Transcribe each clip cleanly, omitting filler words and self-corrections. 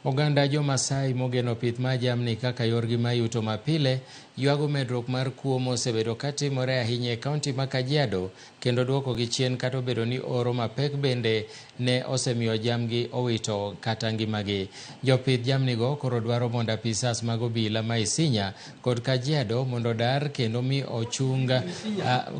Oganda jo-Masai mogeno pith mar jamni kaka yorgi mar yuto mapile ywago medruok mar kuo mosebedo katimore ahinya e kaunti ma Kajiado kendo duokogi chien kata obedo ni oro mapek bende ne osemiyo jamgi owito kata ngimagi. Jopith jamnigo koro dwaro mondo apisas mag obila ma Isinya kod Kajiado mondo odar kendo mi ochung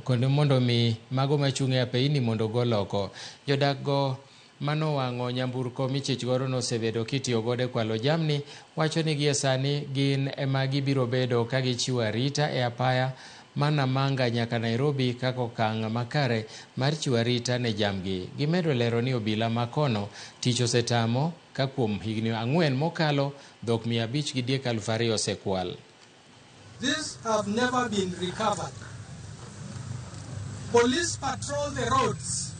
kendo mondo mi mago machung' e apeini mondo ogol oko. Jodak go manowang'o nyamburko michich godo nosebedo kitiyo godo e kwalo jamni wacho ni gie sani gin ema gibiro bedo ka gichiwo arita e apaya ma Namanga nyaka Nairobi kaka okang' makare mar chiwo arita ne jamgi. Gimedo lero ni obila ma kono tich osetamo ka kuom higni 4 mokalo dhok 500 gi diek 2,000 osekwal. These have never been recovered. Police patrol the roads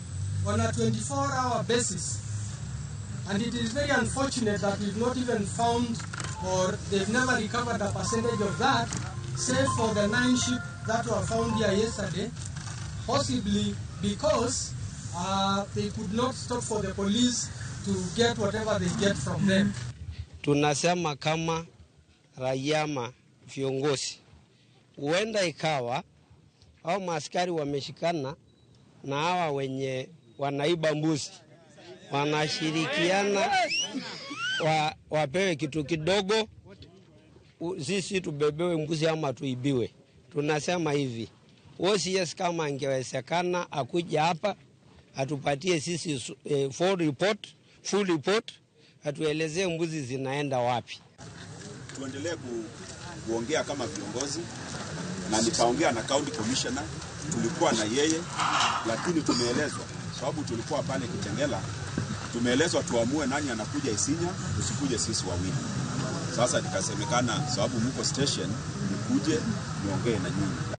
on a 24-hour basis, and it is very unfortunate that we've not even found, or they've never recovered a percentage of that, save for the 9 sheep that were found here yesterday, possibly because they could not stop for the police to get whatever they get from them. Tunasema kama raia ma viongozi, huenda ikawa au maaskari wameshikana na hawa wenye wanaiba mbuzi, wanashirikiana wapewe kitu kidogo, sisi tubebewe mbuzi ama tuibiwe. Tunasema hivi, OCS kama angewezekana akuja hapa atupatie sisi full report, atuelezee mbuzi zinaenda wapi. Tuendelee kuongea kama viongozi, na nikaongea na county commissioner, tulikuwa na yeye, lakini tumeelezwa, sababu tulikuwa pale Kitengela, tumeelezwa tuamue nani anakuja Isinya, tusikuje sisi wawili. Sasa nikasemekana sababu mko station, nikuje niongee na nyinyi.